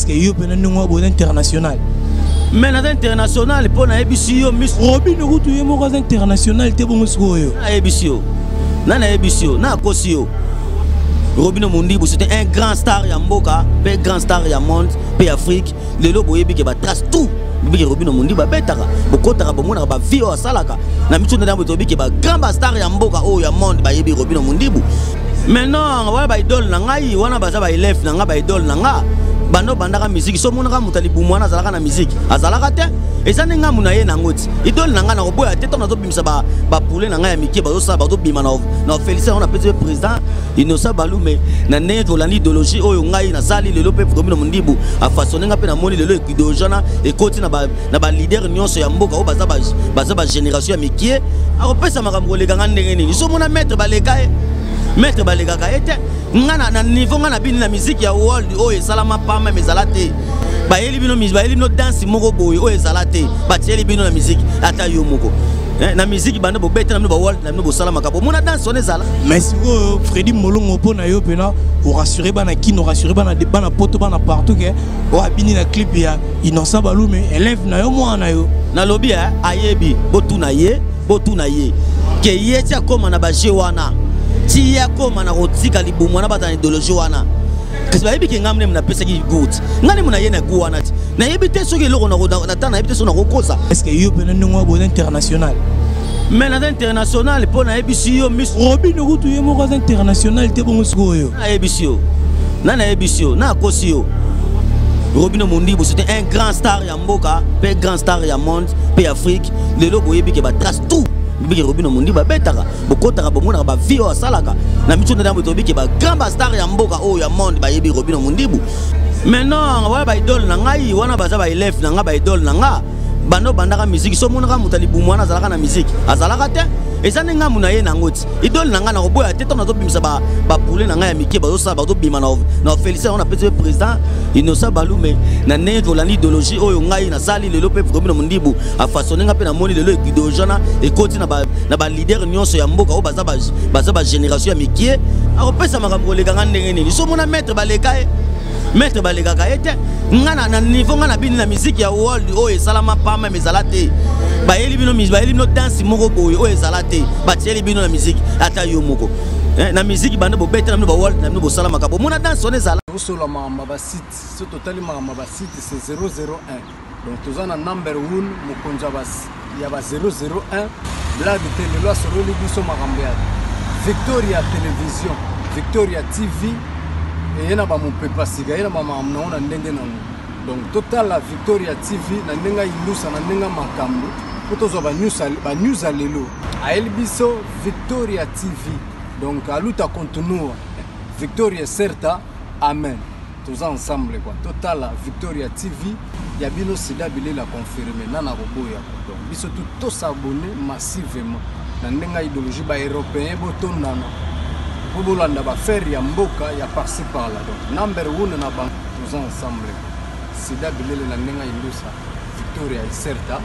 Ce que yo mpena ndenge wa boza international? Mais naza international mpo nayebisi yo miss Robin kutu ye moko aza international te. Bongo sikoyo? Nayebisi yo, na nayebisi yo, nakosi yo? Robino Mundibu, c'était un grand star ya mboka mpe grand star ya monde mpe Afrique. Lelo boyebi ke batrace tout boyebi ke Robino Mundibu abetaka, bokotaka, bomonaka bavie oyo asalaka na miso ndenge toyebi ke bagrand bastar ya mboka oyo ya monde bayebi Robino Mundibu. Maintenant wana baidole na ngai wana baza baélève na ngai, baidole na nga bando bandaka musique. So omonaka moto ya libumu wana azalaka na musique, azalaka te. Eza nde ngambu na ye nango ti idole na ngai nakoboya te. Ntango nazobimisa bapule na ngai ya mike, bazosala, bazobima na félicité yango, napesi mpe président Innocent Balume na ndenge tolandi idéologie oyo ngai nasali lelo. Mpe Robino Mondibu afaçonne nga mpe namoni lelo idéologie wana ekoti na baleader nyonso ya mboka oyo baza bagénération ya mikie. Akopesa makambo koleka nga ndenge nini? So omona maître baleka ye, maître balekaka ye te. Nga na niveau nga na bini na musique ya world oyo esalama pamba me ezala te. Bayeli bino, bayeli bino danse moko boye oyo ezala te, batieli bino na musique. Ata yo moko na musique banda bobeta na bino baworld na bino bosalamaka, bomona danse wana ezala? Mais sikoyo, Fredi Molongo, mpo na yo mpena orassure bana Kino, orassure bana Poto, bana partout ke oyo abini na clip ya Innocent Balume, élève na yo, mwana na yo? Nalobi ayebi, botuna ye, botuna ye ke ye ti akóma na baje wana, ti ye akóma na kotika libumu wana, baza na idéologie wana. Kasi bayebi ke ngai mneme napesaki goût, ngai nde na ye na goût wana ti nayebi te soki eloko nata nayebi te soki nakokosa. Est ce que yo mpena ndenge wa boza international? Mais naza international mpo nayebisi yo miss Robin kutu ye moko aza international te. Bongo sikoyo? Nayebisi yo, na nayebisi yo, nakosi yo? Robino Mundibu, c'était un grand star ya mboka mpe grand star ya monde mpe Afrique. Lelo boyebi ke batrace tout boyebi ke Robino Mundibu abetaka, bokotaka, bomonaka bavie oyo asalaka na miso ndenge toyebi ke bagrand bastar ya mboka oyo ya monde bayebi Robino Mundibu. Maintenant wana baidole na ngai wana baza baélève na ngai, baidole na nga bando bandaka musique. So omonaka moto ya libumu wana azalaka na musique, azalaka te. Eza nde ngambu na ye nango ti idole na ngai nakoboya te. Ntango nazobimisa bapule na ngai ya mike, bazosala, bazobima na félicité yango, napesi mpe président Innocent Balume na ndenge tolandi idéologie oyo ngai nasali lelo. Mpe Robino Mondibu afaçonne nga mpe namoni lelo idéologie wana ekoti na baleader nyonso ya mboka oyo baza bagénération ya mikie. Akopesa makambo koleka nga ndenge nini? So omona maître baleka ye, maître balekaka ye te. Nga na niveau nga na bini na musique ya world oyo esalama pamba me ezala te. Bayeli bino, bayeli bino danse moko boye oyo ezala te, batieli bino na musique. Ata yo moko na musique bando bobeta na bino baworld na bino bosalamaka, bomona danse wana ezala? Tosola makambo ya basite. So totali makambo ya basite, c'est 001. Donc toza na number 1, mokonzi ya ba 001, blague te. Lelo asololi biso makambo ya Victoria Télévision, Victoria TV. Eye na bamopepa sika, ye na bamakambo nango na ndenge nango. Donc totala Victoria TV na ndenge ayindusa, na ndenge makambo mpo tozwa banews ya lelo. Ayeli biso Victoria TV. Donc a luta continua, victoria certa, amen. Toza ensemble quoi. Totala Victoria TV ya bino, sida bilela confirme na nakoboya. Donc biso tu tosabonne massivement na ndenge ya idéologie. Baeuropéen botondana mpo bolanda baaffaire ya mboka ya par-ci par-là. Donc number one na bango, toza ensemble, sida bilele na ndenge ya indusa, victoria certa,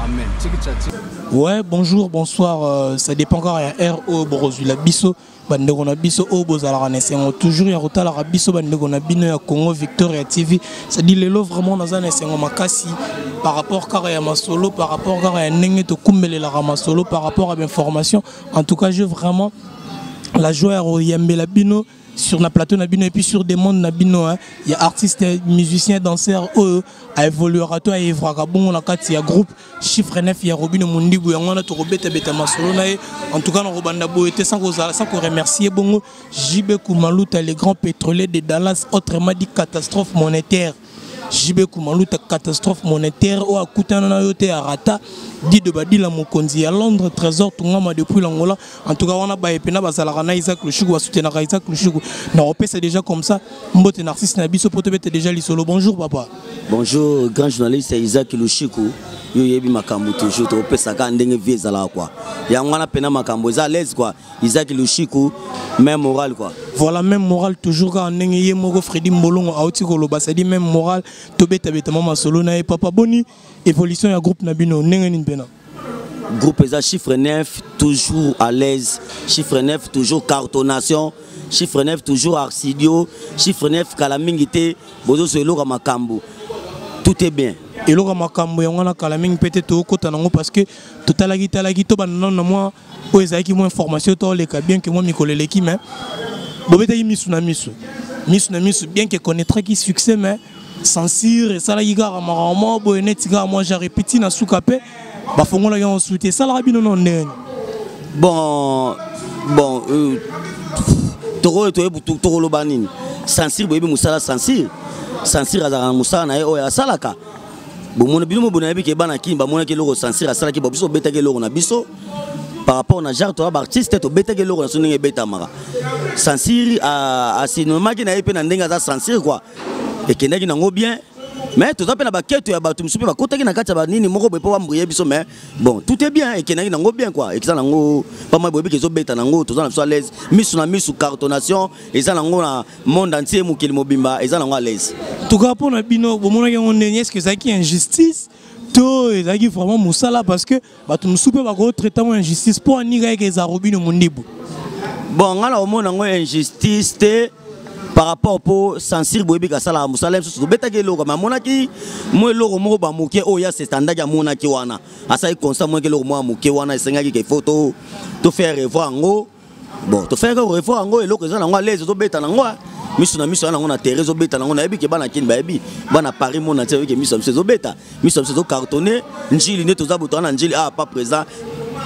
amen. Tiki tchati. Ouais, bonjour, bonsoir, ça dépend encore ya R O bozwila biso. Bandeko na biso oyo bozalaka na esengo toujours ya kotalaka biso, bandeko na bino ya Congo Victoria TV, c'est-à-dire lelo vraiment naza na esengo makasi par rapport kaka ya masolo, par rapport kaka ya ndenge tokumbelelaka masolo, par rapport à l'information. En tout cas, j'ai vraiment la joie ya koyambela bino sur na plateau na bino et puis sur demande na bino, hein, ya artiste, musicien, danseur oyo aévoluera to aévraka bongo na kati ya groupe Chiffre 9 ya Robino Mundibu. Yango wana tokobetabeta masolo na ye. En tout cas, nakobanda boye te sans kozala sans koremercier bongo JB Kumaluta, le grand pétrolier de Dallas, autrement dit catastrophe monétaire. JB Kumaluta, catastrophe monétaire oyo akutana na yo te arata Dido Badila, mokonzi ya Londres, Trésor Tungama depuis l'Angola. En tout cas wana baye pena bazalaka na Isaac Lushuku, basoutenaka Isaac Lushuku. Nakopesa déjà comme ça mbote na artiste na biso po tobeta déjà lisolo. Bonjour papa. Bonjour grand journaliste Isaac Lushiku. Yo yebi makambo toujours, topesaka ndenge vie ezalaka quoi. Yango wana pena makambo eza à l'aise quoi. Isaac Lushiku, même moral quoi. Voilà, même moral toujours, kaka ndenge ye moko Fredi Mbolongo auti koloba, c'est-à-dire même moral. Tobetabeta mwa masolo na ye. Papa, boni évolution ya groupe na bino, ndenge nini mpena? Groupe eza Chiffre 9, toujours à l'aise. Chiffre 9, toujours cartonation. Chiffre 9, toujours arsidio. Chiffre 9, kala mingi te, bozo eloko makambo. Tout est bien. Eloko makambo yango wana, kala mingi mpe te, tokota nango parce que totalaki talaki to banda nano na mwa oyo ezalaki mwa information toleka, bien que mwa mikolo eleki, mais bobetaki misu na misu, misu na misu, bien que connaîtraki succès, mais censure esalaki kaka makambo moko boye, neti kaka mwa genre epiti na suka mpe bafongolaki yango su te. Esalaka bino no ndenge? Bon, tokoyo tokoloba nini? Censure, boyebi mosala censure. Censure azalaka na mosala na ye oyo asalaka. Bomona bino mo bonayebi ke bana Kini bamonaki eloko censure asalaki. Bo biso obetaki eloko na biso par rapport na genre toya baartiste, tobetaki eloko na biso ndenge ebetamaka. Censure asinomaki na ye mpe na ndenge aza censure quoi, ekendaki nango bien. Mais toza mpe na baketo ya bato mosusu mpe bakotaki na kati ya banini moko boye mpo bambrouiller biso. Mais bon, tout est bien, ekendaki nango bien quoi, eza nango pama. Boyebi ke ezobeta nango, toza na biso à l'aise. Misu na misu, cartonation eza nango na monde entier, mokili mobimba eza nango à l'aise. En tout cas, mpona bino, bomonaki yango ndenge? Est ce que ezalaki injustice to ezalaki vraiment mosala? Parce que bato mosusu mpe bakotraiter yango injustice mpo anika eke eza Robino Mondibu. Bon, ngai na komona yango injustice te par rapport mpo censure, boyebi kasalaka mosala mosusu. Tobetaki eloko, me amonaki mwa eloko moko bamoke oyo ya setandaki, amonaki wana, asalaki constat, amonaki eloko moko ya moke wana esengaki ke faut to faire revoir yango. Bon, tofaire revoir yango, eloko eza nango à l'aise, ezobeta nango miso na miso ya nango na terrain, ezobeta nango. Nayebi ke bana Kini bayebi, bana Paris mona tia, bayebi ke miso na biso ezobeta, miso na biso ezocartonner. Njili nde toza boto wana, Njili ah, pas présent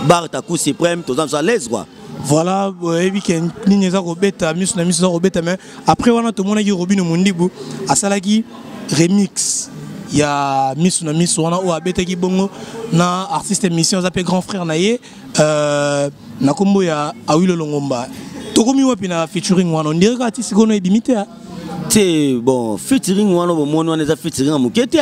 bar ta Cour suprême, toza biso à l'aise quoi. Voilà, boyebi ke nini eza kobeta, miso na miso eza kobeta. Mais après wana, tomonaki Robino Mondibu asalaki remix ya miso na miso wana oyo abetaki bongo na artiste mission, aza mpe grand frère na ye, na nkombo ya Awilo Longomba. Tokomi wapi na featuring wana? On dirait kaka ti sikoyo ebimi te. Te, bon, featuring wana bomoni wana eza featuring ya moke te.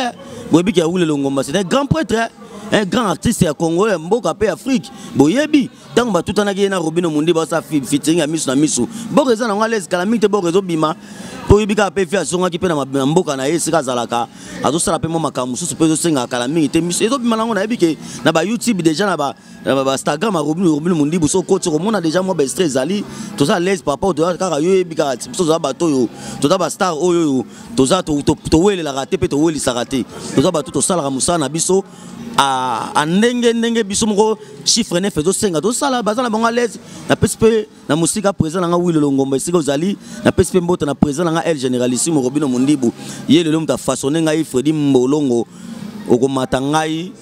Boyebi ke Awilo Longomba, c'est un grand prêtre, un grand artiste ya Congo, ya mboka mpe Afrique. Boyebi ntango batutanaki ye na Robino Mundi, basala featuring ya miso na miso. Boko eza nango à l'aise, kala mingi te boko ezobima, mpo oyebi kaka mpe fi azongaki mpe na mboka na ye, esika azalaka, azosala mpe mwa makambo mosusu mpe ezosengaka. Kala mingi te miso ezobima nango. Nayebi ke na baYouTube déjà, na baInstagram ya Robino Mondibu, so okoti, okomona déjà mwa baextrait ezali. Toza à l'aise par rapport toza kaka, yo oyebi kaka biso toza bato oyo toza bastar oyo oyo toza towelelaka te mpe towelisaka te. Toza bato tosalaka mosala na biso a ndenge ndenge biso moko Chiffre 9 ezosenga tosala. Baza na bango à l'aise. Napesi mpe na mosika président na nga Wilo Longomba, esika ozali, napesi mpe mbote na président na nga El Généralissime Robino Mondibu. Ye lelo moto afaçonner ngai Fredi Mbolongo, okomata ngai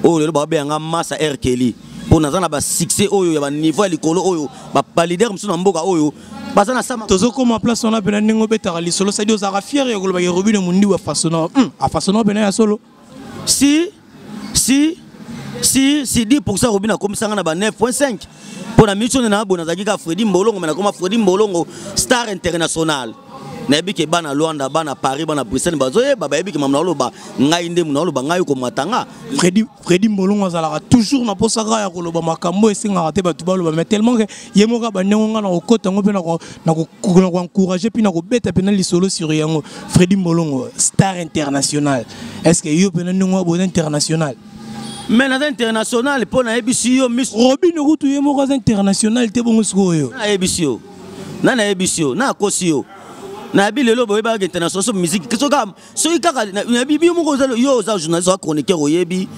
oyo lelo babenga nga Masa Erkeli, mpo naza na basuccès oyo ya baniveau ya likolo oyo baleader mosusu na mboka oyo baza na sama. Tozokoma place wana mpena ndenge obetaka lisolo, c'est-à-dire ozalaka fier ya kolobaka Robino Mondibu afaçonner, afaçonner mpena ya solo? Si si si si, 10 %. Robino akomisanga na ba 9.5 mpo na miso na boye. Nazalaki kaka Fredi Mbolongo, me nakoma Fredi Mbolongo star international. Nayebi ke bana Lwanda, bana Paris, bana Bruxelles bazoyeba, bayebi ke mamu naoloba ngai nde mu naoloba ngai okomata nga. Fredi Mbolongo azalaka toujours na posa kaka ya koloba makambo esengaka te bato baloba, mais tellement ke ye moko bandenge nga na kokota yango mpe na koencourager mpe na kobeta mpena lisolo sur yango. Fredi Mbolongo star international, est ce que yo mpena ndenge wa boza international? Mais naza international mpo nayebisi yo miso. Robino kutu ye moko aza international te, bongo sikoyo? Nayebisi yo, na nayebisi yo, nakosi yo, nayebi lelo boyebaka international so musique. Soki kaka nayebi yo moko, yo oza journaliste, oza chroniqueur, oyebi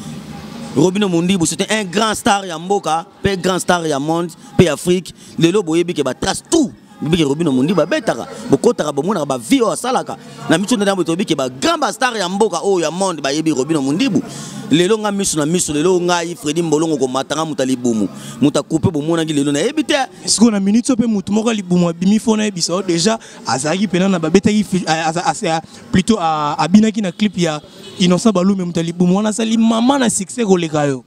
Robino Mondibu, c'était un grand star ya mboka mpe grand star ya monde mpe Afrique. Lelo boyebi ke batrace tout, boyebi ke Robino Mondibu abetaka, bokotaka, bomonaka bavie oyo asalaka na miso nde boye. Toyebi ke bagrand bastar ya mboka oyo ya monde bayebi Robino Mondibu. Lelo nga miso na miso, lelo ngai Fredi Mbolongo komatanga moto ya libumu, moto akupe bomonaki lelo, nayebi te. Sikoyo na minute oyo mpe motu moko ya libumu abimi, fo nayebisa yo déjà azalaki mpena na babetaki, plutôt abinaki na clip ya Innocent Balume. Moto ya libumu wana asali mama na succès koleka yo.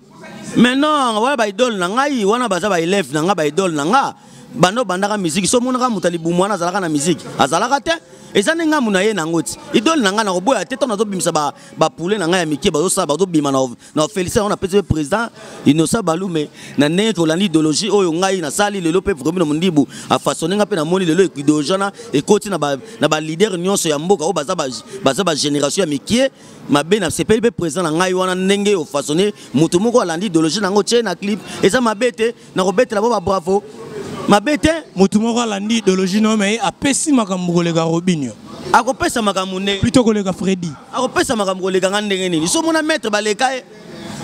Mais non, wana baidole na ngai wana, baza baélève na ngai, baidole na nga. Banda obandaka miziki, so omonaka moto ya libumu wana azalaka na miziki, azalaka te. Eza nde ngambu na ye nango ti idole na ngai nakoboya te. Ntango nazobimisa bapule na ngai ya mike, bazosala, bazobima na félicité yango, napesi mpe président Innocent Balume na ndenge kolanda idéologie oyo ngai nasali lelo. Mpe Robinho Mundibu afaçonne nga, mpe namoni lelo idéologie wana ekoti na baleader nyonso ya mboka oyo baza bagénération ya mike mabe. Nasepeli mpe président na ngai wana, ndenge ofaçonne moto moko alandi idéologie nango, tie na clip, eza mabe te. Nakobetela bo babravo, mabe te. Motu moko alandi idéologie no, mais apesi makambo koleka Robinio. Akopesa makambo ndenge Plutôt koleka Fredi. Akopesa makambo koleka nga ndenge nini? So mona maître baleka ye,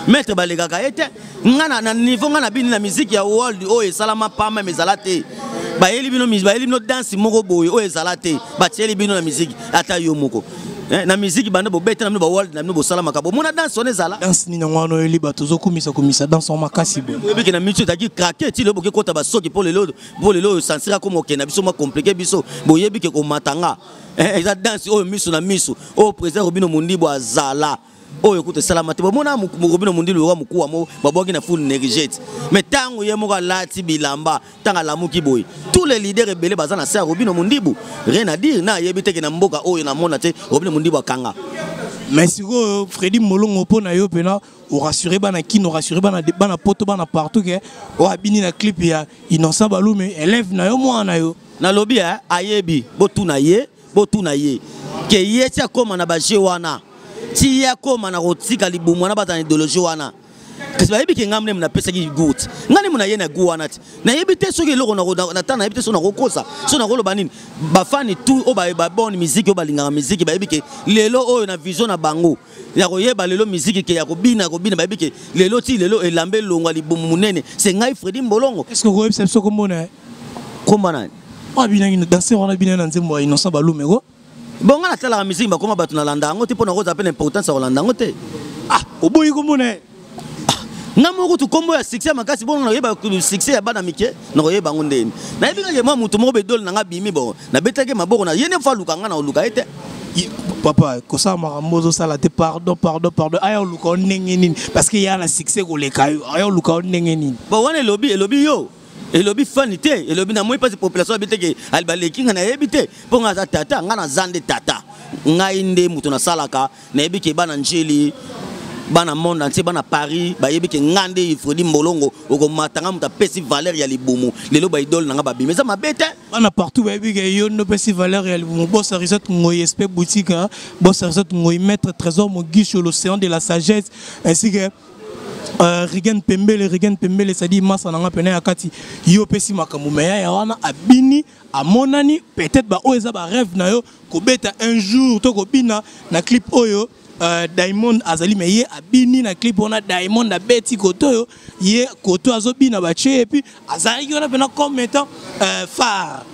maître balekaka ye te. Nga na niveau nga na bini na musique ya world oyo esalama pamba, mais ezala te. Bayeli bino, bayeli bino danse moko boye oyo ezala te, batieli bino na musique. Ata yo moko, na musique, banda bobeta na bino baworld na bino, bosalamaka, bomona danse wana ezala? Danse nini yango wana oyeli bato ozokumisa kumisa danse yango makasi boye? Oyebiki na miso ezalaki krake ti lelo boke kota basoki mpo lelo oyo sansira koma okende na biso mwa compliqué. Biso boyebi ke komata nga, eza danse oyo miso na miso oyo président Robinho Mundibu azala oyo kuta esalama te. Bomona Robinho Mundibu loka mokuwa mo babwaki na fulu négligete, mais ntango ye moko alati bilamba, ntango alamuki boye, tous les leaders ebele baza na se ya Robinho Mundibu. Rien à dire. Na ayebi te ke na mboka oyo namona te Robinho Mundibu akanga. Mais sikoyo, Fredi Molongo, mpo na yo mpena orassure bana Kino, orassure bana Poto, bana partout ke oyo abini na clip ya Innocent Balume, élève na yo, mwana na yo? Nalobi ayebi, botuna ye, botuna ye ke ye ti akóma na baje wana, ti ye akóma na kotika libumu wana, baza na idéologie wana. Kasi bayebi ke ngai nde napesaki goût, ngai nde na ye na goût wana. Ti nayebi te soki eloko na ta, nayebi te soki nakokosa, soki nakoloba nini. Bafani tout oyo babonne musique, oyo balingaka musique, bayebi ke lelo oyo na vision na bango ya koyeba lelo musique ke ya kobina, ya kobina, bayebi ke lelo ti lelo elamba elongwa libumu monene, c'est ngai Fredi Mbolongo. Est ce que okoyebisa biso kombo na ye? Komba nani? Oyo abinaki na danse wana, abinaki na nzembo ya Innocent Balume ko. Bon, ngai natalaka musique, bakoma bato, nalanda yango te mpo nakozala mpe na importance ya kolanda yango te. Ah, oboyi kombo na ye? Nga moko kutu kombo ya succès makasi bongo nakoyeba succès ya bana mike, nakoyeba yango ndeni? Nayebi kaka mwa motu moko bedole na nga bimi. Bon, nabetaki maboko na ye nde fo aluka nga na koluka ye te. Papa, kosala makambo ozosala te. Pardon, pardon, pardon. Aya oluka yo ndenge nini? Parce que ya na succès koleka yo, aya oluka yo ndenge nini? Bon, wana elobi yo, elobi fani te, elobi na moi mpasi population abi te ke baleki nga. Nayebi te mpo nga aza tata, nga naza nde tata, ngai nde moto nasalaka. Nayebi ke bana Njeli, bana monde entier, bana Paris bayebi ke nga nde Fredi Mbolongo. Okomata nga moto apesi valeur ya libumu, lelo baidole na nga babimi, eza mabe te. Bana partout bayebi ke yo nde opesi valeur ya libumu. Boss Arisot Ngoi, SP Boutique, hein? Boss Arisot Ngoi, maître Trésor Mogisho, l'océan de la sagesse, ainsi que Rigen Pembele, Rigen Pembele, c'est-à-dire masa nanga pene ya kati. Yo opesi makambo, mais ya wana abini amonani peut-être ba oyo eza ba rêve na yo kobeta un jour to kobina na clip oyo Diamond azali, mais ye abini na clip wana, Diamond abeti koto oyo, ye koto azobina, batie, et puis azalaki wana mpena comme étant phare.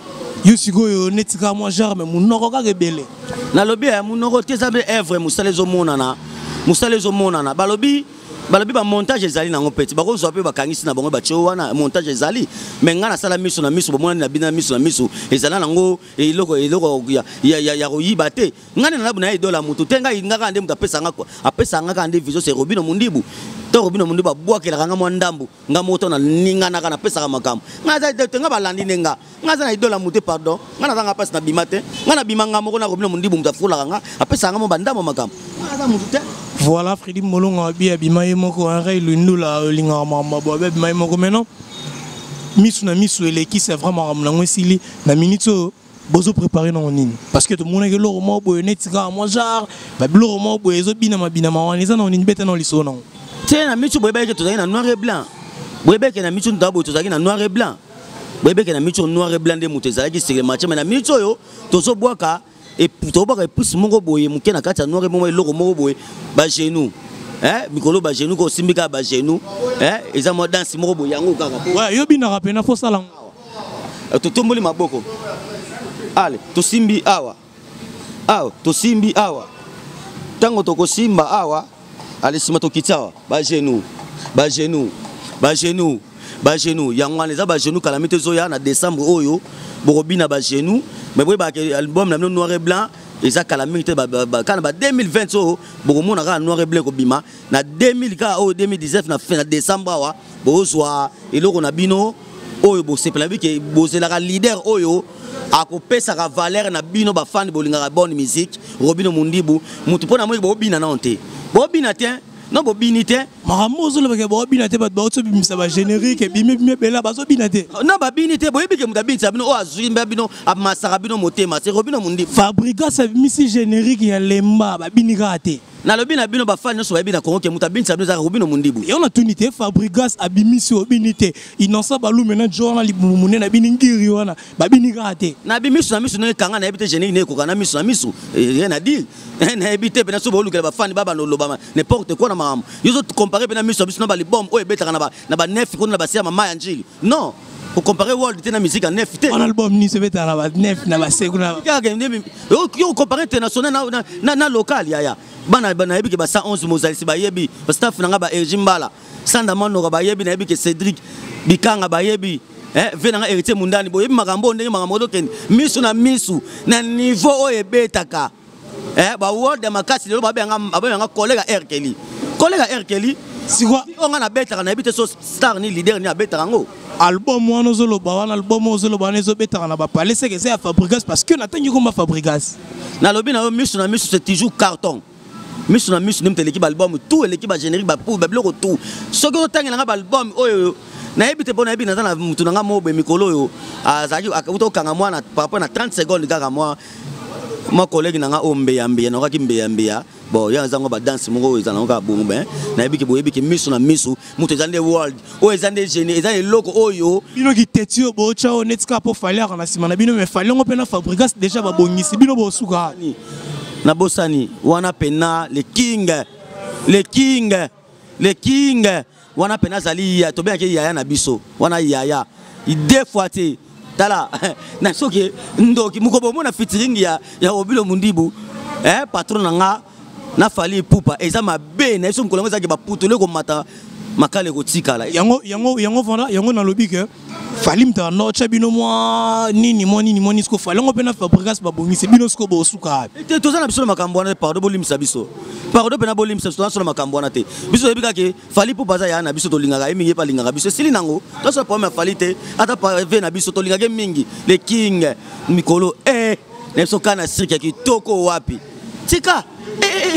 Yo sikoyo neti kaka mwa genre, mais monoko kaka ebele. Nalobi ya monoko te, eza mpe œuvre, mosala ezomonana, mosala ezomonana. Balobi bamontage ezali nango peti, bakozwa mpe bakangisi na bango, batie wana montage ezali. Mais ngai nasala miso na miso, bomonani na bino na miso na miso, ezala nango eloko ya koyiba te. Ngai nde nalabu na ye idole ya motu te. Ngai nga kaka nde moto apesanga kaka nde vision, c'est Robinho Mundibu. To Robinho Mundibu abwakelaka nga mwa ndambu, nga moko to naninganaka, napesaka makambo. Ngai aza te, nga balandi nde nga. Ngai aza na idole ya motu te, pardon. Ngai nazanga mpasi, na bima te, ngai nabima nga moko na Robinho Mundibu. Moto afulaka nga, apesaka nga mwa bandambo makambo, ngai aza motu te. Voilà, Fredi Molongo abi abima ye moko. Henri Lundula olingaka makambo bo abi abima ye moko. Maintenant, misu na misu eleki, c'est vraiment makambo nango esili. Na minute oyo bozo préparer nango nini? Parce que tomonaki eloko moko boye neti kaka mwa genre babiloko moko boye ezobinama binama wana, eza nango nini? Beta nango lisolo nango. Te, na misu boyebaki tozalaki na noir et blanc. Boyebaki na misu nta boye tozalaki na noir et blanc. Boyebaki na misu noir et blanc nde moto ezalaki sur le marché. Mais na misu oyo tozobwaka, tozobwaka épice moko boye moke na kati ya noir et moko, eloko moko boye, bagenou, mikolo bagenou ko osimbi kaka bagenou, eza mwa danse moko boye, yango kaka. Ouais, yo binaka pena, fosala yango. Totomboli maboko, ale tosimbi awa, awa tosimbi awa. Ntango tokosimba awa, ale nsima tokiti awa, bagenou, bagenou, bagenou, bagenou. Yango wana eza bagenou. Kalami te, ezoya na décembre oyo, bokobina bagenou. Mais boyebaka album na bino noir et blanc eza kala mingi te, kaka na ba 2020 oyo bokomona kaka noir et blanc ekobima na 2000 kaka oyo 2019 na fin na décembre awa, bozwa eloko na bino. Oyo bosepela bike bozelaka leader oyo akopesaka valeur na bino bafani bolingaka bonne musique. Robino Mundibu mutu mpo na moi bobina nano te, bobina te, no bobini te. Makambo ozolobaka, bobina te, bato bauti obimisa bagénérique, ebimi ebimi ebele, bazobina te. Na babini te. Boyebi ke moto abinisa bino, oyo azwi mbe bino, amasaka bino motema, c'est Robino Mundibu. Fabrigas abimisi générique ya Lemba, babini kaka te. Nalobi na bino, bafani nyonso bayebi na Kongo ke moto abinisa bino ezaka Robino Mundibu. Yo natuni te, Fabrigas abimisi, obini te. Innocent Balume na jo wana libumu monene, abini ngiri wana, babini kaka te. Nabi miso na miso ndenge kanga, nayebi te générique ne ekoka na miso na miso, rien à dire. Nayebi te mpena so boolukela bafani babanda oloba n'importe quoi na makambo. Yo ozocompare mpe na miso na biso na balibom oyo ebetaka na banef kuna na basi ya mama ya Njili. Non, kocompare world te na musique ya nef te. Wana album nini ebetaka na banef na baseku na Kaka yo compare international na local. Yaya bana, nayebi ke ba 111 mozalisi bayebi, bastaff na nga, ba Ergi Mbala, Sanda Manoka bayebi, nayebi ke Cédric Bikanga bayebi, ve na nga Héritier Mundani, boyebi makambo oyo ndenge makambo ozokende misu na misu na niveau oyo ebetaka baworld ya makasi. Lelo babenganga collègue ya R. Kelly, collègue ya R. Kelly. Sikoyo oyo nga nabetaka, nayebi te so star ni leader ni abetaka yango. Album wana ozoloba wana, album oyo ozoloba wana ezobetaka na bapale, seke eza ya Fabrigas, parce que natangi komba Fabrigas. Nalobi na yo, miso na miso, c'est toujours carton. Miso na miso nde moto eleki baalbum tout, eleki bagénérique, bapu babiloko tout. Soki ozotangelanga baalbum oyo, nayebi te mpo nayebi naza na mutu na nga moko boye. Mikolo oyo azalaki auta kokanga mwana par rapport na 30 secondes kaka. Mwa collègue na nga oyo mbeya mbeya, nakokaki mbeya mbeya. Bon, ya eza ngo badanse moko oyo ezala ngo kaka bongo. Ben nayebi ke boyebi ke miso na miso moto eza nde world oyo, eza nde génie, eza eloko oyo. Bino kiteti oyo bootya oyo neti kaka mpo Fally aka na nsima na bino, mais Fally yango mpe na Fabrigas déjà babongisi bino, bosuka. Nabosani wana pena le king, le king, le king wana pena azali ya tobengaki yaya na biso wana, yaya deux fois te. Tala na soki ndoki moko bomona featuring ya Robino Mundibu, patron na nga, na Fally Ipupa, eza mabe na biso. Mokolo yango ezalaki baputulu ekomata, makala ekotikala. Yango voilà, yango nalobi ke Fally moto anotya bino mwa nini, mwa nini, mwa nini. Siko Fally yango mpe na Fabrigas babongisi bino, siko bosuka wapi? Te, toza na biso na makambo wana. Pardon, bolimisa biso, pardon mpena, bolimisa biso. Toza biso na makambo wana te. Biso toyebi kaka Fally mpo baza yaya na biso, tolingaka ye mingi, ye mpe alingaka biso, esili nango. Toza na problème ya Fally te, ata ve na biso tolingaka ye mingi, le king. Mikolo na biso kaka na sirke ya kitoko wapi tika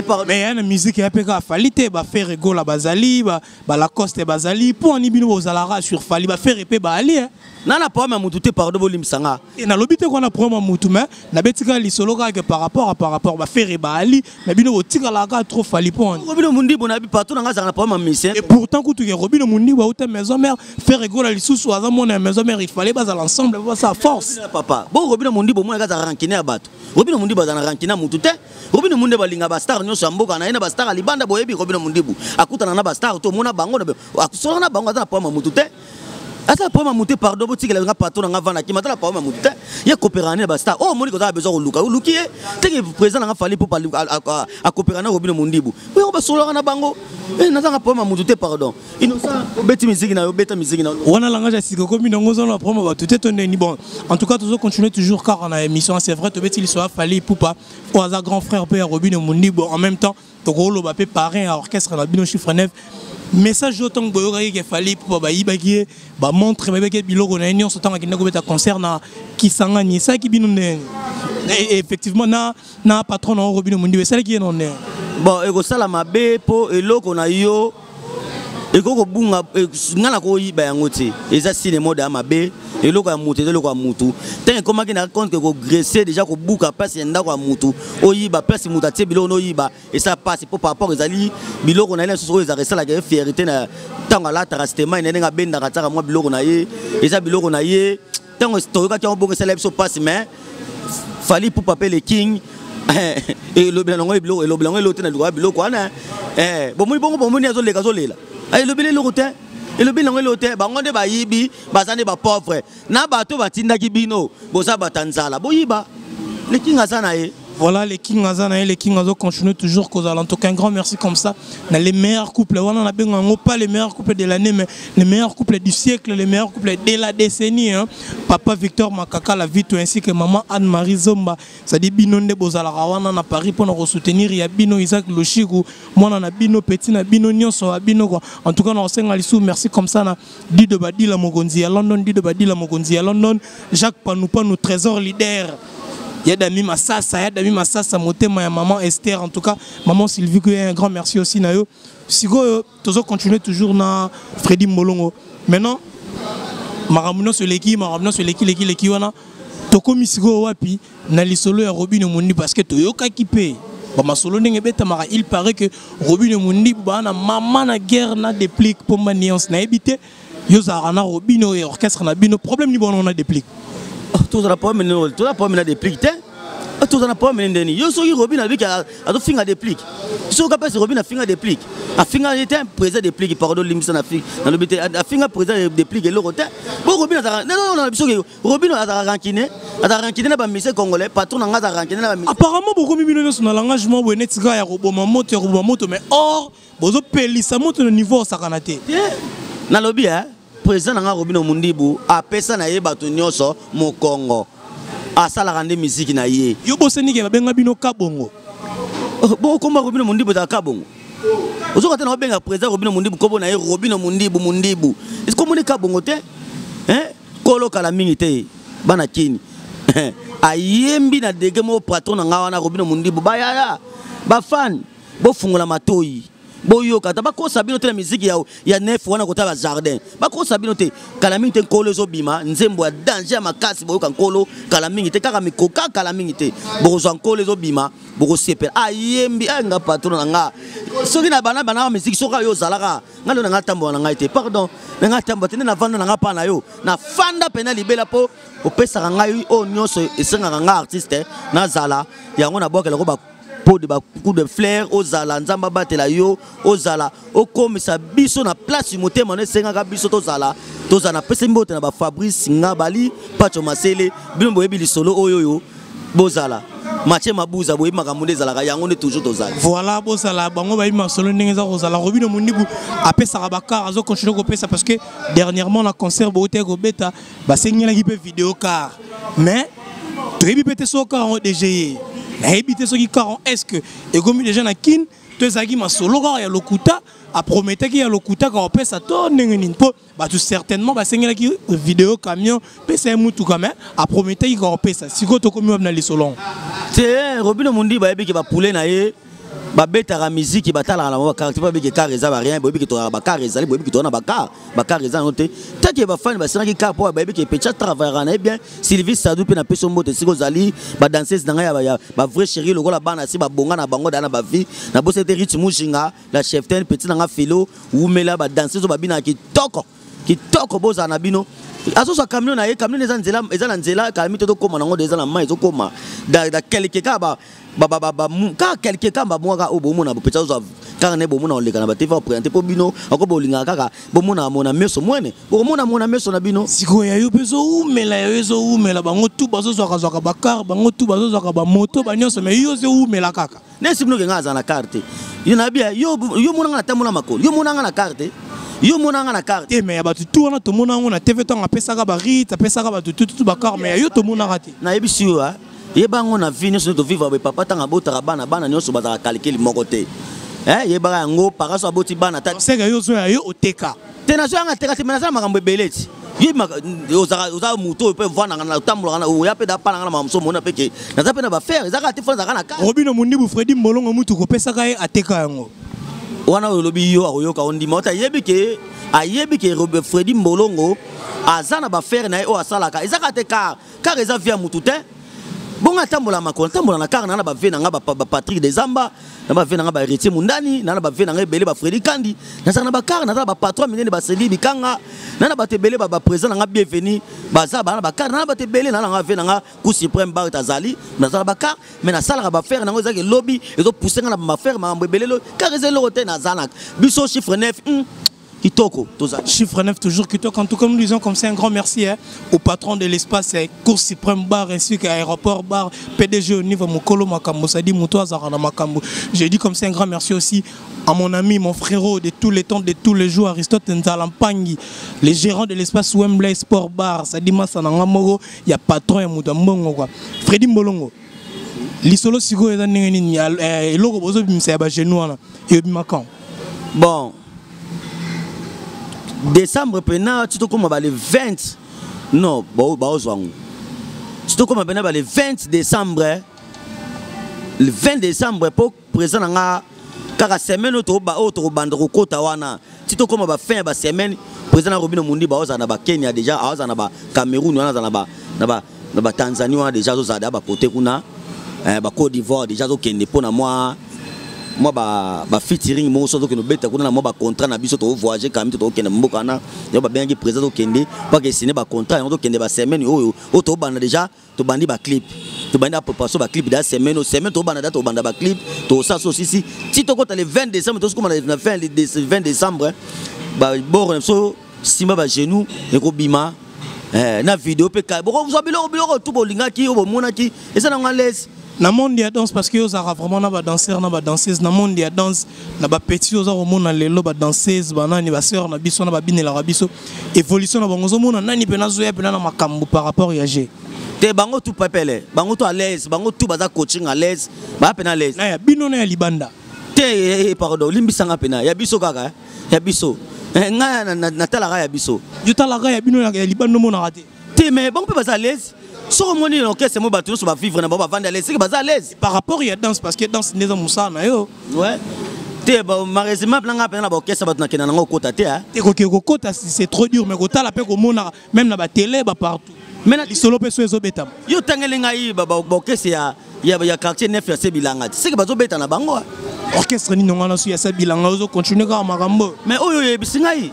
pardon. Mais ya na musique ya mpe kaka Fally te, baFerre Gola bazali, baLacoste bazali. Mpo ani bino bozalaka sur Fally? BaFerre mpe baali. Na problème ya mutu te, pardon, bolimisa nga. Nalobi te kwana problème ya mutu, mais nabeti kaka lisolo kaka par rapport baFerre baali, mais bino botikalaka kaka trop Fally. Mpo ani? Robino Mundibu na bi partout na nga azalaka na problème ya musicien. Et pourtant kutu ke Robino Mundibu auta maison mère, Ferre Gola lisusu aza mwana ya maison mère, il fallait bazala ensemble, basala force. Papa bo Robino Mundibu omona aza rancune ya bato. Robino Mundibu aza na rancune ya mutu te. Robino Mundibu balinga bastar nyonso ya mboka na ye na bastar ya libanda. Boyebi Robino Mundibu akutana na bastar to omona bango, asolaka na bango. Aza na problème ya mutu te, aza na problème ya mutu te. Pardon, botikela nga patron na nga vanda kima. Aza na problème ya mutu te. Ye coopérana na bastar oyo omoni kozala besoin koluka, oluki ye teke. Président na nga Fally mpo akopérana Robino Mundibu oyo basololaka na bango. Nazanga problème ya mutu te, pardon. Innocent, obeti miziki na yo, obeta miziki na yo. Wana langage ya sika komi nango, oza na problème bato te to ndeni? Bon, en tout cas tozo continuer toujours kaka na émission. C'est vrai, tobeti liso ya Fally Ipupa oyo aza grand frère mpe ya Robino Mundibu, en même temps tokoloba mpe parrain ya orchestre na bino Chiffre 9. Message oyo ntango boyokaki ke Fally Ipupa bayibaki ye bamontre, bayibaki ye biloko na ye nyonso ntango akende kobeta concert na Kisangani, esalaki bino ndenge? Effectivement, na patron na Robino Mundibu, esalaki ye no ndenge? Bon, ekosala mabe mpo eloko na yo ekoki kobunga. Nga na koyiba yango te, eza sine mode ya mabe. Eloko ya mutu eza eloko ya mutu. Ntango ekomaki na compte kogresse déjà, kobuka place ya ndako ya mutu, oyiba place mutu atie biloko noyiba, esala mpasi mpo par rapport ezali biloko na ye lisusu oyo ezalaka esalaka ye fierté na ntango alataka stema na ye, ndenge abendaka, atiaka mwa biloko na ye, eza biloko na ye. Ntango toyokaki yango bongo, esala biso mpasi. Mais Fally Ipupa mpe le king, elobela nango biloko, elobela yango eloko te na biloko ya biloko wana. Bomoni bongo, bomoni azoleka, azolela, elobeli eloko te, elobi nango eloko te. Bango nde bayibi, baza nde bapauvre na bato batindaki bino, boza bato ya nzala, boyiba. Le king aza na ye. Voilà, les King aza na ye, les King azo continuer toujours kozala. En tout cas, un grand merci comme ça. Na les meilleurs couples, wana na benga yango pas les meilleurs couples de l'année, mais les meilleurs couples du siècle, les meilleurs couples de la décennie. Hein. Papa Victor Makaka, la vie, ainsi que maman Anne-Marie Zomba. Ça dit bino nde bozalaka wana na Paris pour nous soutenir. Il y a bino Isaac Loshiku, mwana na bino petit na bino nyonso ya bino quoi. En tout cas, na osenga lisu merci comme ça na Dido Badila Mokonzi ya London, Dido Badila Mokonzi ya London, Jacques Panupanu, Trésor leader. Ya Dami Masasa, ya Dami Masasa, motema ya maman Esther, en tout cas, maman Sylvie, un grand merci aussi na yo. Sikoyo, tozo continuer toujours na Freddy Mbolongo. Maintenant, makambo nyonso eleki, makambo nyonso eleki, leki, leki wana, tokomi sikoyo wapi na lisolo ya Robinho Mundibu, parce que toyokaki mpe bamasolo ndenge ebetamaka, il paraît que Robinho Mundibu baa na mama na guerre na Déplique Pomba Nuance. Nayebi te, yo ozalaka na Robinho ya orchestre na bino, problème ni bona na Déplique? Tozala problème, tozala problème na Déplique te. Tozala problème ndeni yo soki Robinho alobiki azofinga Déplique, soki apesi Robinho afinga Déplique, afinga ye te. Président Déplique, pardon, limbisa na fi nalobi te, afinga président Déplique eloko te. Bo Robinho azalaka na biso, Robinho azalaka rancune, azalaka rancune na bamusiciens congolais. Patron na nga azalaka rancune na bamusiciens. Apparemment bokomi bino nyonso na langage moko boye neti kaka ya koboma moto, ya koboma moto, mais or bozopelisa moto na niveau osakana te. Nalobi e président na nga Robinho Mundibu apesa na ye bato nyonso mokongo, asalaka nde misiki na ye. Yo bosenike babenga bino Kabongo. Bo komba Robinho Mundibu ezalaka Kabongo, ozoka te. Na obenga président Robinho Mundibu, kombo na ye Robinho Mundibu, Mundibu komoni Kabongo te. Kolo kala mingi te, bana kini ayembi na dege moko. Patron na nga wana Robinho Mundibu, bayaya bafani, bofungola matoi, boyoka ata bakosa bino te na miziki ya nef wana, kota ba jardin, bakosa bino te. Kala mingi te, nkolo ezobima nzembo ya danger ya makasi. Boyoka nkolo kala mingi te, kaka mikoka, kala mingi te bokozwa nkolo ezobima, bokosepela. Ayembi nga patron na nga, soki na bana bana miziki, soki oyo ozalaka nga lelo na nga tambola na ngai te, pardon, na nga tambola te nde navanda na nga mpa na yo, nafanda pena libela mpo opesaka ngai oyo nyonso esengaka nga artiste nazala yango. Nabwakelako ba pot de bacoup de fleur, ozala Nzambe abatela yo, ozala okomisa biso na place motema no esengaka biso tozala, tozala. Napesi mbote na bafabrice nga bali Pacho Masele, bino boyebi lisolo oyo oyo bozala Mathieu Mabuza, boyebi makambo nde ezalaka yango nde toujours tozali. Voilà, bozala bango bayebi masolo ndenge eza kozala. Robinho Mundibu apesaka bacar, azocontinue kopesa, parce que dernièrement na concert boutaki kobeta, basengelaki mpe video car, mais toyebi mpe te soki car yango DG ye, nayebi te soki car est ce que ekomi déjà na Kine to ezalaki masolo kaka ya lokuta, aprometaki ya lokuta kaka opesa to ndenge nini, mpo bato certainement basengelaki video camion, pesa ye mutuka, mais aprometaki kaka opesa. Sikoyo tokomi wapi na lisolo? Te, Robinho Mundibu ayebiki bapule na ye babetaka miziki, batalaka na bango bacaractère, babiki car eza barien. Boyebi tozalaka bacar ezali, boyebi toza na bacar, bacar eza yango te. Take bafani basalaki car mpo bayebi ke pecha travaillera na ye bien. Sylvie Sadou mpe napesi yo mbote esika ozali, badanseuse na ngai ya bavrai chéri, lokola bana si babonga na bango daa na bavie. Nabosaki te Rit Mujinga, la cheftaine, petit na nga Filo wumela, badanseuse oyo babinaka kitoko kitoko, bozala na bino. Azozwa camion na ye, camion eza nzela, eza na nzela kalami te, tokóma nango, eza na mai, ezokóma da quelque kaka kaka quelque kaka bamwaka oyo bomona pesa ozwa kaka nde bomona koleka na batv aprésente mpo bino ako bolingaka kaka bomona mona meso mwene, bokomona mona meso na bino. Sikoyo ya yo mpe ezowumela, ya yo ezowumela. Bango tu bazozwakazwaka bacar, bango tu bazozwaka bamoto banyonso, mais yo ozowumela kaka. Nesi bino ke ngai aza na car te. Yo nabia yo, yo monanga na tambola makolo, yo monanga na car te, yo monanga na car. Te, mais ya bato tu wana tomona yango na TV ntango apesaka barit, apesaka bato tututu bacar, mais ya yo tomonaka te. Nayebisi yo, yeba yango na vie nyonso nde tovivre boye. Papa ntango abotaka bana, bana nyonso bazalaka calcul moko te. Yebaka yango, para so aboti bana ta seke yo ozoya yo oteka. Te, nazoyanga teka te, me naza na makambo ebele ti ye oza motu oyo mpe vandanga na otambolaka, oya mpe dapalanga na makambo so omona mpe ke naza mpe na bafere, eza kaka te fo nazalaka na kar. Robinho Mundibu, Fredi Mbolongo, mutuka opesaka ye ateka yango. Wana oyo olobi yo akoyoka, ondima ota ayebi ke ayebi ke Fredi Mbolongo aza na bafere na ye oyo asalaka, eza kaka te car. Car eza vie ya mutu te. Bongo atambola makolo, atambola na car na na bavie na nga baPatrick Dezamba, na bavie na nga baHéritier Mundani, na na bavie na nga ebele, baFredi Kandi, nazalaka na bacar, naza na bapatron minene, baseli bikanga, na na bato ebele, baprésident na nga bienvenu baza bana bacar, na na bato ebele, na na nga vie na nga Cour suprême Bart azali, naza na bacar, mais nasalaka bafere nango, ezalaki elobi ezopousse nga na bafere makambo ebele. Lo car eza eloko te, naza na biso chiffre 9. Kitoko toza. Chiffre 9 toujours kitoko. En tout cas, nous disons comme ça un grand merci, hein, au patron de l'espace, hein, Cour suprême bar ainsi qu'aéroport bar, PDG au niveau Mokolo Makambo, ça dit Mouto Azarana Makambo. Je dis comme ça un grand merci aussi à mon ami, mon frérot de tous les temps, de tous les jours, Aristote Nzalampangi, le gérant de l'espace Wembley Sport Bar, ça dit Massananga Moro, il y a patron ya Mouta Mbongo quoi. Freddy Mbolongo. Lisolo sikoyo eza ndenge nini eloko bozobimisa ya bagenou wana eyobima quand? Bon, décembre pena ti tokóma ba le 20, non, baozwa yango ti tokóma pena ba le 20 décembre, le 20 décembre, mpo président na nga kaka semaine oyo oyo tokobanda kokota wana ti tokóma bafin ya basemaine. Président na Robino Mundi baozala na bakenya déjà, aozala na bacameroun wana, azala na batanzanie wana déjà, azozala da bakote kuna, bacôte d'Ivoire déjà, azokende mpo na mwa bafeaturing moko so azokende obeta kuna na mwa bacontrat na biso. Tovoyage kami to tokokende mboka wana, yango babengaki président, tokende mpaka esine bacontrat yango. Tokende basemaine oyo oyo tobanda déjà, tobandi baclip, tobandi bapréparation baclip da semaine oyo. Semaine tobanda da, tobanda baclip, tosala so osisi ti tokota le 20 décembre. Tosokoma na fin le 20 décembre, baboro na biso nsima bagenou ekobima na video mpe bokozwa biloko, biloko tu bolingaki oyo bomonaki eza nango à l'aise. Na monde ya danse, parce que ozalaka vraiment na badanseur na badanseuse, na monde ya danse na bapeti, oza komona lelo badanseuse banani, basœur na biso na babinelaka biso, évolution na bango ozomona nani mpe nazoya mpena na makambo par rapport ya g? Te, bango tu pepele, bango tu à l'aise, bango tu baza coaching à l'aise, baa pena à l'aise. Na ya bino na ya libanda? Te, pardon, limbisanga, pena ya biso kaka, ya biso. Ngai natalaka ya biso. Yo talaka ya bino, ya libanda omonaka te? Te, mais bango mpe baza à l'aise. Soki omoni na orchestre mo bato nyonso bavivre na bango, bavandi à l'aise, seke baza à l'aise. Par rapport ya danse, parce que danse nde eza mosala na yo. Ouais, te, malheureusement mpena ngai mpena na baorchestre bato nakenda nango okota te. Te, koke kokota, c'est trop dur, mais kotala mpe komonaka même na batélé bapartout, lisolo mpe so ezobetama. Yo otangeli ngai baorchestre ya quartier 9 ya se bilanga te, seke bazobeta na bango. Orchestre nini wana so ya se bilanga? Ozocontinue kaka makambo. Mais oyo oyebisi ngai,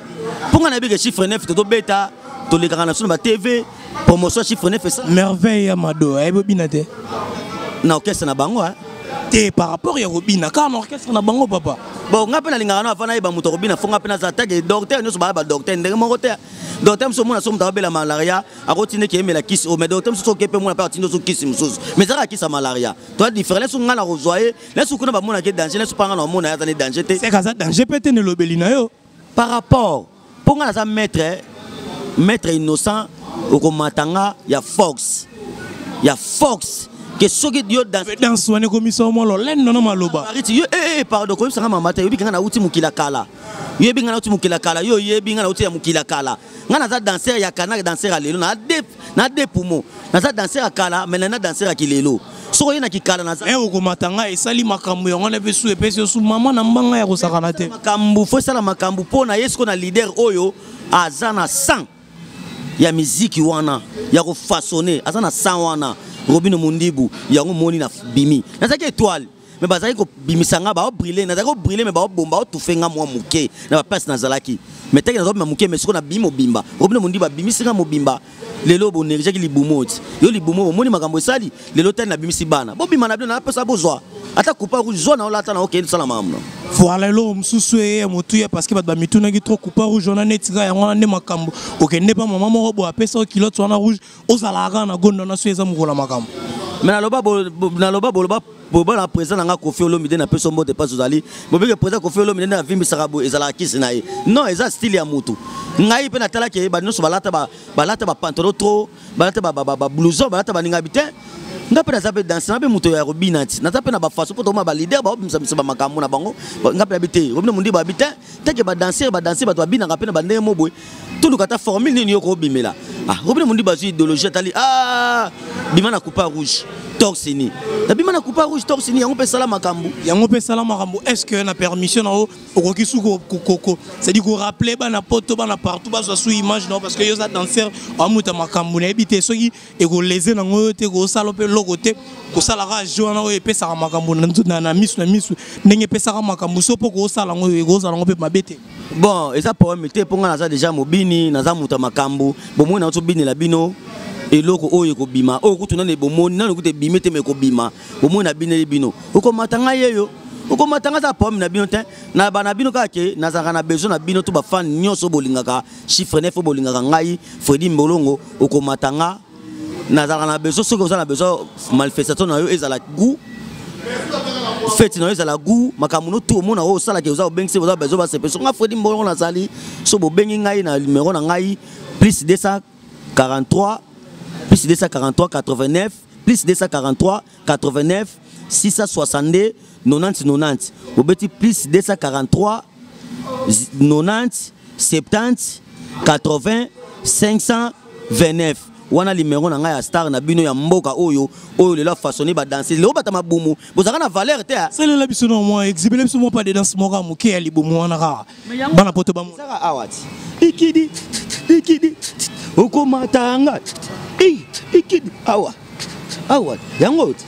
mpo ngai nayebi ke chiffre 9 tozobeta, tolekaka na biso na batv, promotion chiffre 9 esa. Merveille ya Mado ayebi obina te? Na orchestre na bango. Te, par rapport ya kobina kaka na orchestre na bango, papa. Bon, ngai mpe nalingaka no avant nayeba moto akobina, fo ngai mpe naza take docteur. Nyonso baya badocteur ndenge moko te. Docteur mosusu omona so moto akobela malaria, akotindi eke emela kisi oyo, mais docteur mosusu oke mpe mona mpe atindi oso kisi mosusu, mais ezaka kisi ya malaria. Toa différent. Leso ngai na kozwa ye, leso kuna bamonaki danger, leso mpa ngai na omona ye aza ne danger te. Seke aza danger mpe te na elobeli na yo. Par rapport mpo ngai naza maître, maître Innocent, okomata nga ya force, ya force ke soki yo danse wana ekomisa mwa lolendo na maloba. Yo, pardon, koyebisanga mama te. Yoyebi ngai nauti mokili ya kala, yoyebi ngai nauti mokili ya kala, yo oyebi ngai nauti ya mokili ya kala. Ngai naza danseur ya kala na danseur ya lelo, na deux poumons. Naza danseur ya kala, mais nana danseur ya kilelo. Soki oye na kikala, naza Okomata ngai esali makambo yango wana mpe su epesi yo su mama na mbanga ya kosakana te. Makambo fo esala makambo mpo na ye. Sikoyo na leader oyo aza na sang ya miziki wana ya kofaçonner, aza na sang wana, Robino Mondibu. Yango moni na bimi, nazalaki étoile, mais bazalaki kobimisa nga, baobriller, nazalaki kobriller, mais baobomba, baotufe nga mwa moke na baplace nazalaki. Mais taki nazobima moke, mais sikoyo nabimi mobimba. Robino Mondibu abimisi nga mobimba. Lelo bonégligeaki libumu oti yo libumu, bomoni makambo esali lelo. Tali nabimisi bana, bobima na bino, napesa bozwa ata coupe rouge, zwa na olata na okende tosala makambo. Voilà, eloko mosusu eye ya motuya, parce que bato bamitunaki trop, coupe rouge wana neti kaka yango wana nde makambo. Okende mpa mama moko boye, apesa yo culotte wana rouge, ozalaka kaka na gondo wana so eza mokolo ya makambo. Mais naloba, naloba, boloba bobala président na nga Kofi Olomide, napesi mbote mpasi ozali. Bobike président Kofi Olomide nde avimbisaka boye, ezalaka kisi na ye? Non, eza style ya mutu. Ngai mpe natalaki bato nyonso balata, balata bapantalon trop, balata bablouson, balata baninga bi te. Nga mpe naza mpe danse na mpe moto ya kobina ti naza mpe na bafaçon mpo tokoma baleader baobimisa bamakambo na bango. Nga mpe nabi te, Robino Mondi babi te teke badanser, badanser bato babinaka mpe na bandenge mo boye. Toluka ata formule nini yo koobimela. Ah, Robino Mondi bazwi idéologie, atali, ah, bima na coupe rouge torse nu, nabima na coupe rouge torse nu, yango mpe esala makambo. Yango mpe esala makambo. Est ce que na permission na yo okoki su, c'est-à-dire korappeler bana poto, bana partout bazwa su image na yo? Parce que yo oza danseur, amuta makambo, nayebi te soki ekoleze nango oyo te, kosala mpe eloko te, kosalaka jeu wana oyo epesaka makambo na misu na misu, ndenge epesaka makambo so mpo kosala yango, ekozala yango mpe mabe te. Bon, eza problème te, mpo ngai naza déjà mobini, naza moto ya makambo. Bomoi na tobinela bino eloko oyo ekobima, oyo kutu nani bomoni nani kutu ebimi te, ma ekobima. Bomoi nabineli bino, okomata ngai yeyo. Okomata nga, aza problème na bino te. Na bana bino kaka ke nazalaka na besoin na bino to bafan nyonso bolingaka chiffre 9, bolingaka ngai Fredi Mbolongo. Okomata nga, nazalaka na besoin. Soki oza na besoin, manifestation na yo ezala goût, fête na yo ezala goût, makambo no tu omona oyo osalaka, oza obengisi, oza besoin basepe. So nga Fredi Mbolongo nazali, so bobengi ngai na numéro na ngai plus 243, plus 243 89, plus 243 89 662 90 90. Obeti plus 243 90 70 80 529, wana numéro na ngai ya star na bino ya mboka oyo. Oyo lelo afaçonne badanse, lelo bata mabumu, bozalaka na valeur te. Salela biso na mwa, exhibele biso mwa pas de danse moko ya moke ya libumu wana kaka, bana poto bamona. Ezaka awa ti ikidi ikidi, okomatanga ikidi awa awa, yango ti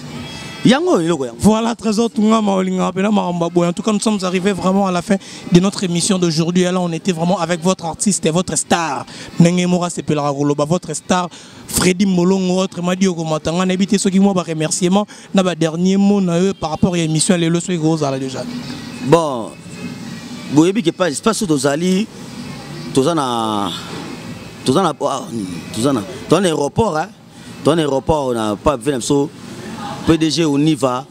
yango eloko yango. Voilà, Trésor Tungama Olinga, Pena Maramba Boy. En tout cas, nous sommes arrivés vraiment à la fin de notre émission d'aujourd'hui. Alors, on était vraiment avec votre artiste et votre star. Ndenge Mora Sepela Goloba, votre star, Freddy Molongo, autrement dit, Okomatanga, nayebi te soki mwa remerciement, na ba dernier mot na eux par rapport à l'émission, les leçons et déjà. Bon, boyebi ke pas espace tozali, toza na ah, toza na aéroport, hein? Toza na aéroport na pa ve na biso PDG Oniva,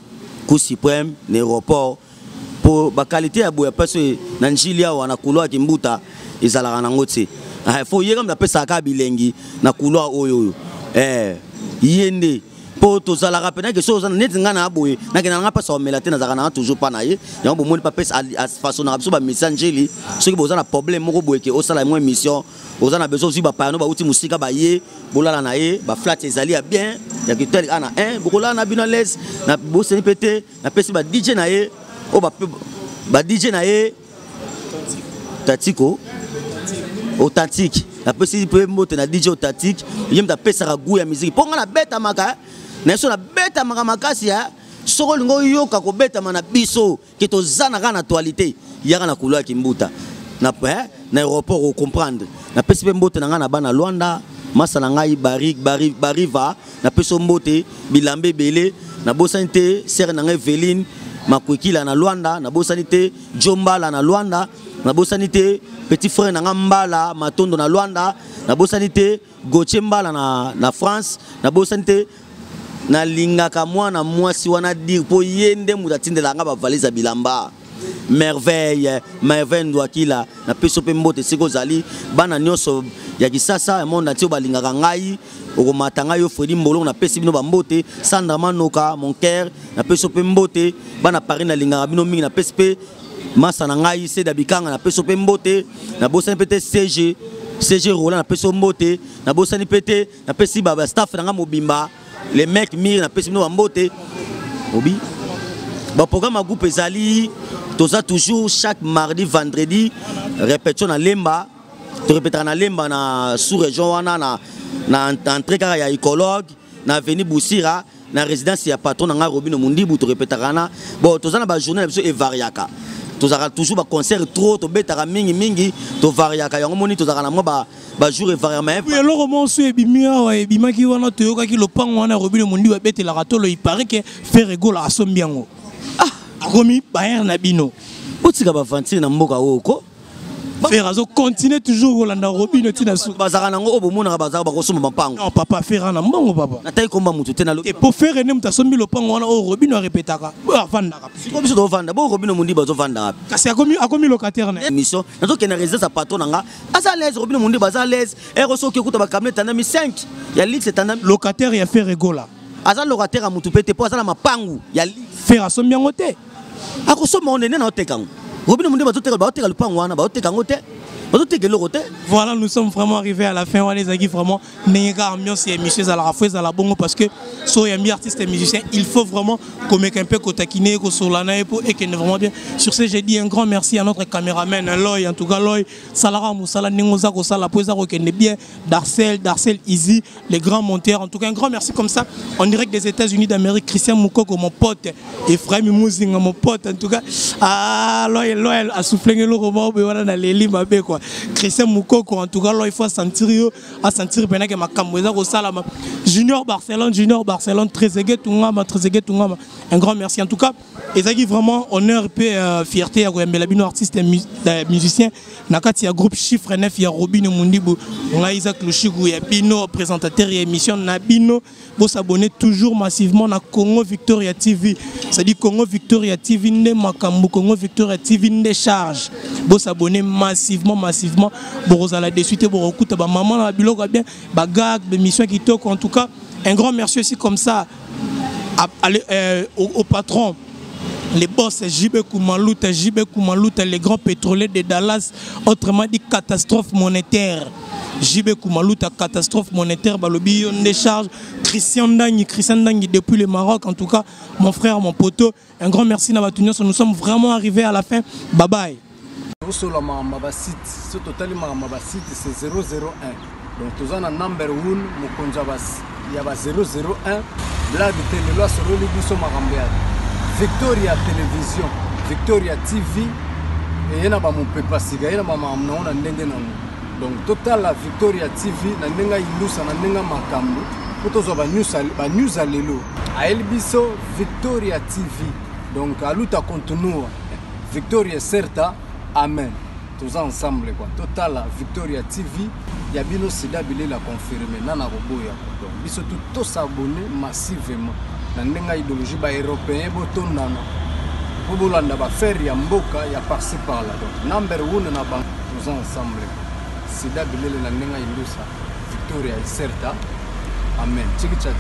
Cour suprême na aéroport, mpo baqualité ya boye mpasi na Njili awa na couloir Kimbuta ezalaka nango te. Fo ye kama napesaka kaka bilengi na couloir oyo oyo ye nde, mpo tozalaka mpena ke soki oza neti ngai na boye, nakenda nanga mpasi omela te, nazalaka nanga toujours mpa na ye. Yango bomoni papesa afaçonnaka biso bamisia Njili. Soki boza na problème moko boye ke osala mwa émission, oza na besoin, ozwi bapaya no bauti mosika, baye bolala na ye, baflat ezali ya bien ya kitali a na 1, bokolala na bino à l'aise. Na boseni mpe te, napesi ba DJ na ye oyo ba DJ na ye Tatiko Authentique, napesi mpe mbote na DJ Authentique. Ye moto apesaka goût ya musique, mpo nga nabetamaka na ye, so nabetamaka makasi ya soki olingi oyoka kobetama na biso ke toza na kaka na actualité, yaka na couloir ya Kimbuta na aéroport, ocomprendre. Napesi mpe mbote na ngai na bana Lwanda, masa na ngai Bariva, napesi yo mbote, bilamba ebele. Nabosani te sere na ngai Eveline Makwekila na Lwanda, nabosani te Jo Mbala na Lwanda, nabosani te petit frère na ngai Mbala Matondo na Lwanda, nabosani te Gauthier Mbala na France, nabosani te nalingaka mwana mwasi wana dire, mpo ye nde moto atindelaka nga bavalise ya bilamba, Merveille, Merveille Ndwakila, napesi yo mpe mbote esika ozali. Bana nyonso ya Kisasa, ya monde entier oyo balingaka ngai, okomata ngai yo Fredi Mbolongo, napesi bino bambote. Sandra Manoka, mon cœur, napesi yo mpe mbote. Bana Paris, nalingaka bino mingi. Napesi mpe masa na ngai Seda Bikanga, napesi yo mpe mbote. Nabosani mpe te CG, CG Roland, napesi yo mbote. Nabosani mpe te, napesi bastaff na ngai mobimba, les mecs mire, napesi bino bambote. Obi baprogramme ya groupe ezali, toza toujours chaque mardi, vendredi répétition na Lemba. Torépétaka na Lemba, na sous région wana, na entrée kaka ya écologue, na avenue Busira, na résidence ya patron na ngai Robino Mundibu, torépétaka na. Bon, toza na bajournée na biso, evariaka. Tozalaka toujours baconcert trop, tobetaka mingimingi, tovariaka yango. Moni tozalaka na mwa bajour evariaka, mais Eloko mosu ebimi awa, ebimaki wana, toyokaki lopango wana Robino Mundibu abetelaka tolo, il paraît ke Ferre Gola asombi yango, akomi bailleur na bino. Botika baventure na mboka oyo ko. Ferre azocontinue toujours kolanda Robino ntina su. Bazalaka nango oyo bomonaka, bazalaka bakosomba mapango. Non papa, Ferre na mbongo, papa. Nataki komba motu te, nalobi. Po Ferre nde moto asombi lopango wana oyo Robino arepetaka, oyo avandaka. Sikoyo biso tozovanda bo, Robino Mondi bazovanda wapi? Kasi akomi locataire na ye. Mission, nazokende na résidence ya patron na nga, aza à l'aise. Robino Mondi baza à l'aise ere. Soki okuta bacamion etandami, 5 ya luxe etandami. Locataire ya Ferre Gola. Aza locataire ya motu mpe te, mpo aza na mapangu ya luxe. Ferre asombi yango te. Akosomba ngo nde na oteka yango. Robino Mondi bazoteka, baoteka lupango wana, baoteka yango te, bazoteka eloko te. Voilà, nous sommes vraiment arrivés à la fin. Wana ezalaki vraiment ndenge kaka ambiance ya émission ezalaka, fo ezala bongo, parce que so oyambi artiste et musicien, il faut vraiment komeka mpe kotakine ye, kosola na ye mpo ekende vraiment bien. Sur ce, j'ai dit un grand merci à notre caméraman Loy. En tout cas Loy, salaka mosala ndenge oza kosala mpo eza kokende bien. Darcel, Darcel Easy, les grands monteurs, en tout cas un grand merci comme ça en direct des États-Unis d'Amérique. Christian Moukoko, mon pote, Ephraim Mouzinga, mon pote, en tout cas, ah, Loy, Loy asoufflé eloko moko boye wana na leli mabe quoi. quoi. Christian Mukoko, en tout cas, là, il faut sentir yo, a sentir pena que makambo eza kosalama. Junior Barcelone, Junior Barcelone, Trezeguet Tungama, Trezeguet Tungama. Un grand merci. En tout cas, ezaki vraiment honneur pe fierté ya koyambela bino artiste et musicien na kati ya groupe Chiffre 9 ya Robinho Mundibu. Ngai Isaac Lushiku ya bino présentateur ya émission na bino. Bo s'abonner toujours massivement na Congo Victoria TV. C'est-à-dire Congo Victoria TV nde makambo, Congo Victoria TV nde charge. Bo s'abonner massivement, massivement. Bokozala déçu te, bokokuta ba maman na biloko bien, ba gag, ba émission kitoko. En tout cas, un grand merci aussi comme ça au patron, les boss JB Koumalouta, JB Koumalouta, les grands pétroliers de Dallas, autrement dit catastrophe monétaire. JB Koumalouta, catastrophe monétaire, balobi on décharge. Christian Ndangui, Christian Ndangui depuis le Maroc, en tout cas, mon frère, mon poteau, un grand merci na batu nyonso. Nous sommes vraiment arrivés à la fin. Bye bye. Osola makambo ba site, so totali makambo ba site, c'est 001. Donc toza na number 1, mokonzi ya ba 001. Blague te, lelo asololi biso makambo ya Victoria Télévision, Victoria TV, eye na ba mopepa sika, ye na ba makambo nango na ndenge nango. Donc totala Victoria TV na ndenge ayindusa, na ndenge makambo, po tozwa ba news ya lelo. Ayeli biso Victoria TV. Donc aluta continua. Victoria certa, amen. Toza ensemble quoi. Totala Victoria TV ya bino sida bilela confirmé nana koboya quoi. Donc biso tout to s'abonner massivement na ndenge idéologie ba européen botondana po bolanda ba faire ya mboka ya par-ci par-là. Donc number 1 na bango toza ensemble quoi. Sida bilele na ndenge indusa Victoria certa, amen. Tchiki tcha.